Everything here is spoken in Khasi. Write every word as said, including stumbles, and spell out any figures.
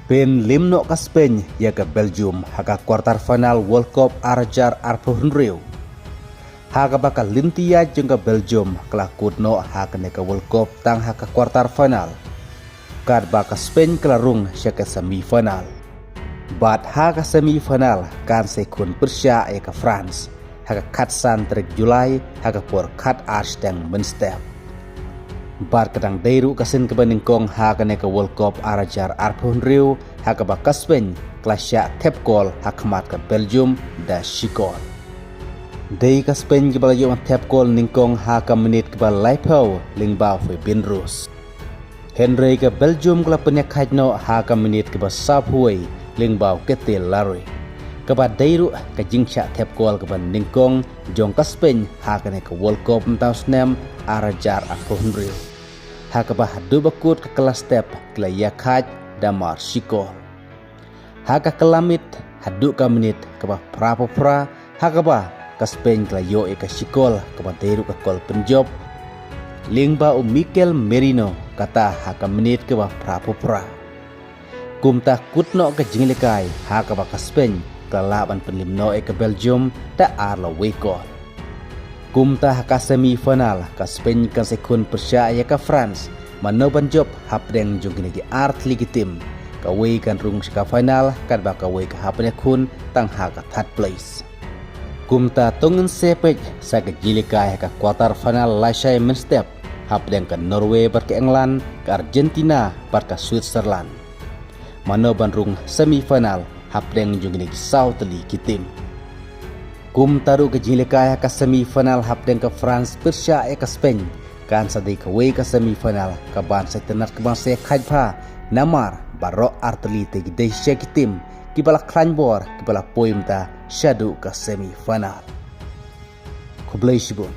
Pynliem noh ka Spain ïa ka Belgium ha ka quarter final World Cup ar hajar arphew hynriew. Ha kaba ka lynti ïaid jong ka Belgium ka la kut noh ha kane ka World Cup tang ha ka quarter final, katba ka Spain ka la rung sha ka semi final. Bad ha ka semi final kan sa ïakhun pyrshah ïa ka France ha ka khatsan tarik July ha ka por khatar shiteng mynstep. Bad ka dang dei ruh ka sien kaba nyngkong ha kane ka World Cup ar hajar arphew hynriew ha kaba ka Spain ka la shah thep kol ha khmat ka Belgium da shi kol. Dei ka Spain kaba la ïoh ban thep kol nyngkong ha ka minit kaba laiphew lyngba u Fabian Ruiz. Hynrei ka Belgium ka la pynïakhaid noh ha ka minit kaba sawphew wei lyngba u Ketel Larue, kaba dei ruh ka jingshah thep kol kaba nyngkong jong ka Spain ha kane ka World Cup mynta u snem ar hajar arphew hynriew, ha kaba haduh ba kut ka kylla step ki la ïakhaid da mar shi kol. Ha ka kylla miet haduh ka minit kaba phraphew phra, ha kaba ka Spain ka la ïoh ïa ka shi kol kaba dei ruh ka kol pynjop lyngba u Mikel Merino, kata ha ka minit kaba phraphew phra. Kumta kut noh ka jingïalehkai ha kaba ka Spain ka la lah ban pynliem noh ïa ka Belgium da ar la wei kol. Kumta ha ka semi final ka Spain kan sa ïakhun pyrshah ïa ka France, mano ban jop hapdeng jong kine ki ar tylli ki tim, kawei kan rung sha ka final katba kawei ka hap ban ïakhun tang ha ka third place. Kumta to ngin sa peit sa ka jingïalehkai ha ka quarter final lashai mynstep hapdeng ka Norway bad ka England, ka Argentina bad ka Switzerland, mano ban rung semi final hapdeng jong kine ki saw tylli ki tim. Kumta ruh ka jingïalehkai ha ka semi final hapdeng ka France pyrshah ïa ka Spain kan sa dei kawei ka semi final kaban sa itynnad kaban sa ïakhaid bha, namar baroh ar tylli te ki dei shisha ki tim kiba la khlaiñ bor kiba la poi mynta shaduh ka semi final. Khublei shibun.